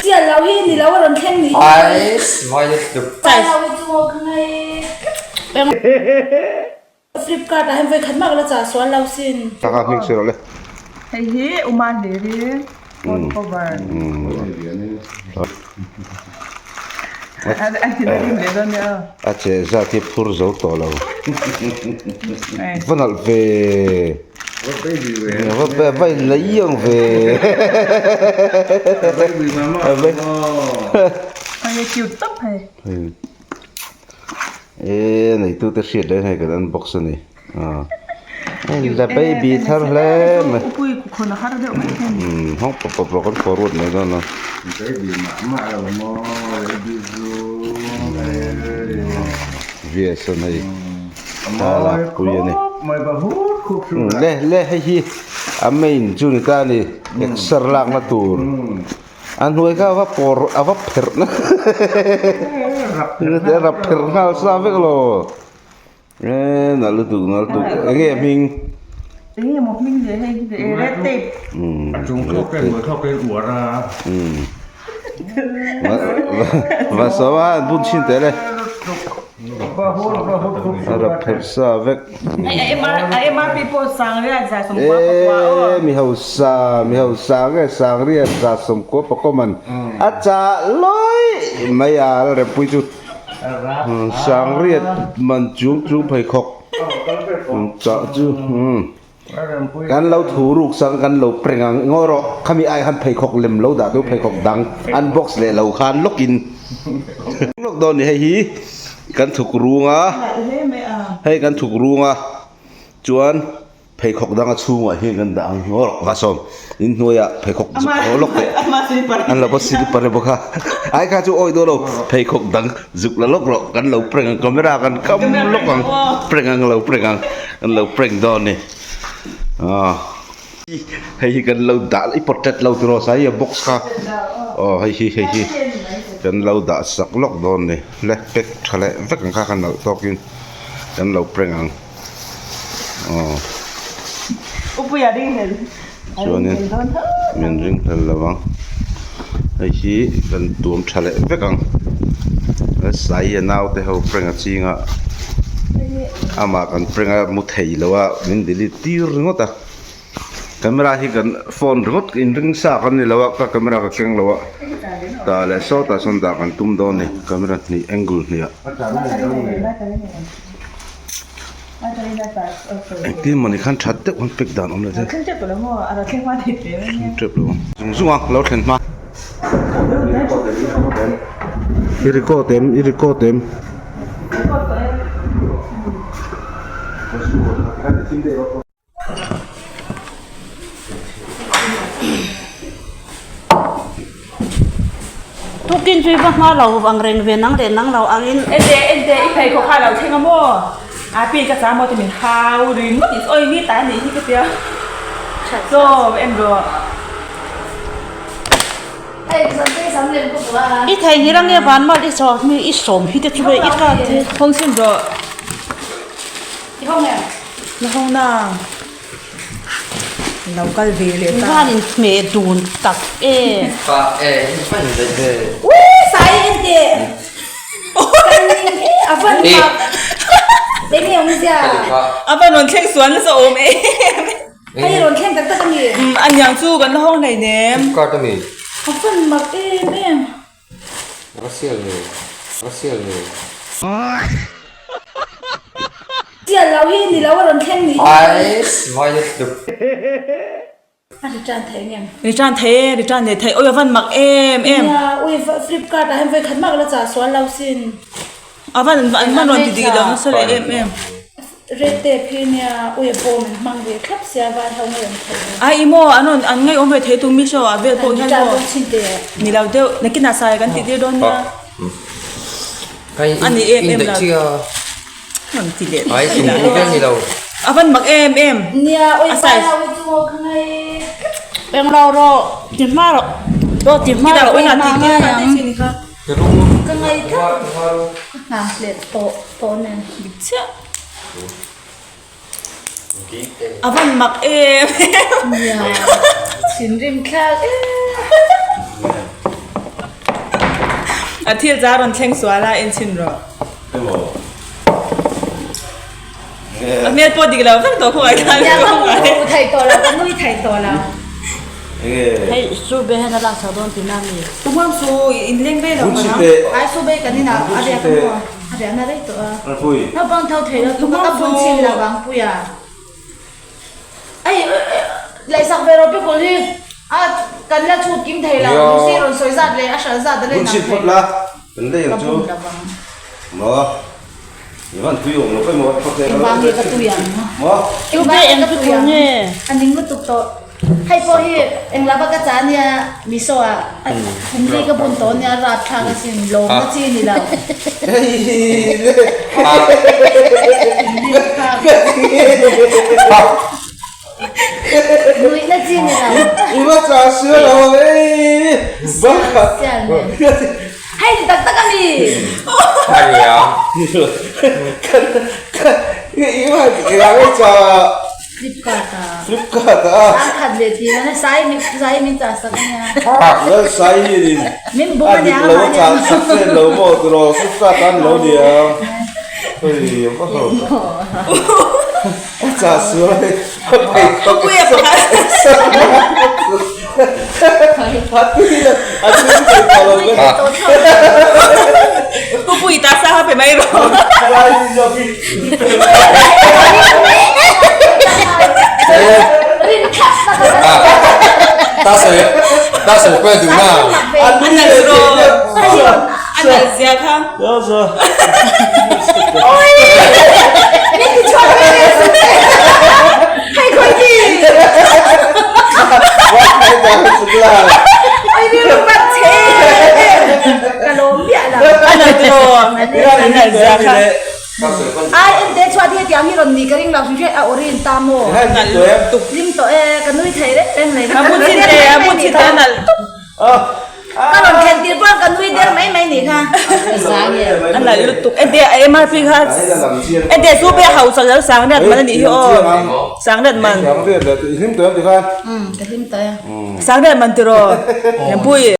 Chian lo hi ni lo a rawn thleng ni hi. Flipkart ah hian vawikhat mah ka la chah sual lo sin. Taka hming sawi rawh le. Hei hi Uma Hliri phone cover. A che zat hi phur zo tawh lo. Va nalh ve. Va va in la iang ve. Hei cute tawp hei. E neitute hriat leh hei kan unbox a ni a la baby thar hle mai hawng pawp pawp rawh kan forward mai dawn a vs an hei thlalak pui a ni le le hei hi a main chu ni ta a ni exer lakna tur. A hnuai kha a va pawr a va pherh na a rap pherh nghal sa vek lo e nalh lutuk nalh lutuk eng nge a hming eng nge maw hming leh hei hi red tape a chung thlawk te hnuai thlawk te in uar a va sawm a an bun chhin teh le a rap pherh sa vek. Eee mi hausa mi hausa nge Sangriat 190 man a chah lawi mai a la rempui chu Sangriat man chung chu pheikhawk chah chu kan lo thu ruk sang kan lo preng ang ngaw rawh khami ai khan pheikhawk lem lo dah tu pheikhawk dang unbox leh lo khan lawk in lawk dawn ni hei hi. Kan thuk rung a, hei kan thuk rung a, chuan pheikhawk danga chhungah hian kan dah ang hlawk rawh sawm in hnuaiah pheikhawk zuk haw lawk teh an lo va slipper bawk a, ai kha chu awi dawn lo pheikhawk dang zuk la lawk rawh kan lo prank ang camera kan kam lawk ang prank ang lo prank ang kan lo prank dawn a ni aw hei hi kan lo dah i pawt tet lo tiraw sai a box kha aw hei hi hei hi kan lo dah sak lawk dawn a ni. Le pack tha leh vek ang kha ka nalh tawkin kan lo prank ang aw chuanin min ring hlel lo ang hei hi kan tuam tha leh vek ang sai a naute ho prank a ching a amah kan prank a mu thei lo a min delete tir ringawt a. Camera hi kan phone ringawt in ring sa kan ni lo a ka camera ka keng lo a tah leh sawtah sawn dah kan tum dawn a ni camera hnih angle hnih ah engtin mawni khan that deuh khan pack dan awm lo thleng tep lo ang zung zung a lo thlen hma i record em i record em. Tukin chu i va hma lo ang reng ve nang leh nang lo angin. Ente ente i pheikhawk kha lo thleng a maw? A pi ka chang maw ti min hau ringawt i awi mi ta anih hi ka tia. Chaw en rawh. I theihnghilh ange van mal i sawm hi i sawm hi te chu hei i ka te. Hawng chhin rawh. Na hawng na lo kal ve leh ta. Van in hmeh dun tak e. Pa e in fan daih ve. Ui sai en teh. Kan ning e a van mak. Eng nge awm zia. A van rawn thleng sual nasa awm e. Hei rawn thleng tak tak a ni. A niang chu kan la hawng hlei nem. Flipkart a mi. A van mak em em. Va sial ve, va sial ve. Sial lo hi ni lo a rawn thleng ni hi. Ais violet duk. A return thei ngem. Return thei e, return leh thei. Oi a van mak em em. Nia, ui flipkart ah hian vawikhat mah ka la chah sual lo sin. A van an van rawn ti dik lo nasa leh em em. Red tape hi nia ui a bawm an hmang ve thlap sia vai ho ngei awm thei lo. Ai i maw an rawn an ngei awm ve thei tu Misho ah vel pawh hian maw ni lo deuh nakinah sai kan tih tir dawn nia. A ni em em lo. Rawn ti leh thei lo. A van mak em em. Nia ui vai ho hi chu maw ka ngei. Eng lo rawh ti hma rawh. Aw ti hma rawh ui hma ngai ang. Ka ngaih tlat ka hna leh tawh tawh nen. Dik chiah. A van mak em. Nia thinrim thlak em. A thil cha rawn thleng sual a en chhin rawh. A hmel pawh dik lo vek tawh khawngaih khan Nia ka hmu thei tawh lo ka nui thei tawh lo. Hei su be hian a lak chho dawn tihna a mi? Ka hmuam su in leng ve lo mana. Ai su be kan inah a riak a maw? A riahna rei tawh a. Naupang tho thei lo tluk a ka bun chhin lo vang puia. Ai laihsak ve rawh pikul hi a kan la chhut kim thei lo Lucy rawn sawi zat leh a hralh zat a la inang thei lo. Ka bun lo vang. Engvang nge ka tui ang? Engvang nge ka tui ang? A ning lutuk tawh. Hei pawh hi engla va ka cha nia Miso ah kum li ka bun tawh nia rapthlak asin lawm na chi ni lo. Nuih na chi ni lo. I va cha sia lo ei. Sial nen. Hei ti tak tak a ni. Ania. Flipkart a. Flipkart a. Sang khat leh ti a sai min sai min chah sak ania. Lal sai hi ni. Min bum ania a dik lo chah sak che lo maw tiraw Flipkart an lo nia. Hei va ho. A chah sual a hei. Puia pakhat. Pupui ta sa pe mai rawh. Ta sawi ta sawi pawh duh na. A nalh rawh. A nalh zia kha. Ai en te chuan hetiang hi rawn ni ka ring lo hrim hrim a awrin ta maw hlim tawh e ka nui thei reng reng mai A bun chin te a bun chin te a nalh tuk. Ka rawn thlen tir pawh ka nui der mai mai nih kha. A nalh lutuk. Ente MRP kha ente chu pe hausa lo sang riat man a nih hi aw. Sang riat man. I hlim tawh em tikhan? Umm ka hlim tawh e. Sang riat man tiraw? Hempui.